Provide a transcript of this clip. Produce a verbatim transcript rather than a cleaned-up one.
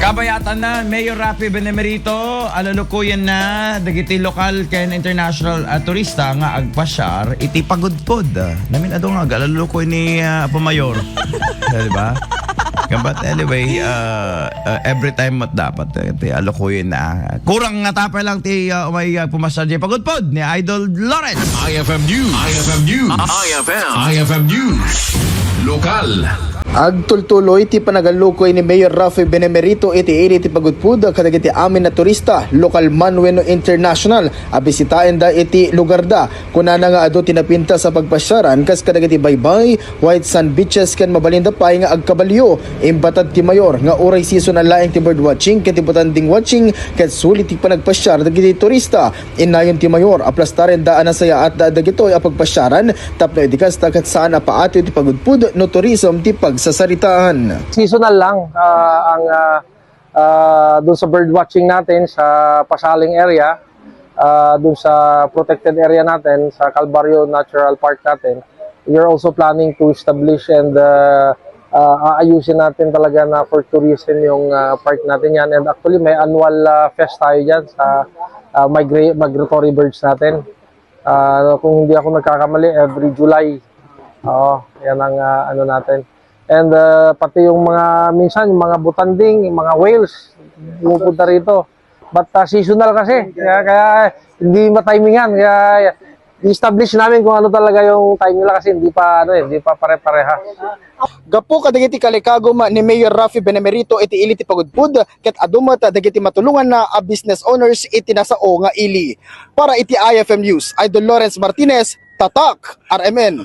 Abayatan na, Mayor Raffy Benemerito, alalukuyen na dagiti lokal ken international a turista nga agpasiar iti Pagudpud. Namin adu nga agalalukoy ni ah, Apo Mayor. Di ba? But anyway, uh, uh, every time mat dapat eh, ti alukuyen na. Kurang nga tapay lang ti uh, umay uh, pumasiar di Pagudpud ni Idol Lawrence. I F M News. I F M News. I F M. I F M News. Lokal. Agtultuloy ti panagallukoy ni Mayor Raffy Benemerito iti ili ti Pagudpud kadagiti amin a turista, lokal man wenno international, a bisitaenda iti lugarda. Kunana nga adu ti napintas a pagpasiaran kas kadagiti baybay, white sand beaches ken mabalinda pay nga agkabalio. Imbatad ti Mayor nga uray seasonal laeng ti bird watching ken ti butanding watching ket sulit ti panagpasiar dagiti turista. Innayon ti Mayor a plastarenda a nasayaatda dagitoy a pagpasiaran tapno idi kasta ket saan a paatyo ti pagudpud no tourism ti pagsasaritaan. Seasonal lang ah, ang ah, ah, dun sa bird watching natin sa Pasaling area, ah, dun sa protected area natin sa Calvario Natural Park natin. We are also planning to establish and ah, ah, aayusin natin talaga na for tourism yung ah, park natin yan. And actually may annual ah, fest tayo dyan sa ah, migra- migratory birds natin. Ah, kung hindi ako nagkakamali, every July. Oo, yan ang ah, ano natin. And ah, pati yung mga minsan yung mga butanding, yung mga whales, pumupunta rito. But ah, seasonal kasi, kaya, kaya hindi matimingan. Kaya i-establish namin kung ano talaga yung time nila kasi hindi pa ano eh, hindi pa pare-parehas. Gapu kadagiti kalikagum ni Mayor Raffy Benemerito iti ili ti Pagudpud, ket adu met dagiti matulonganna a business owners iti nasao nga ili. Para iti I F M News, Idol Lawrence Martinez, Tatak, R M N.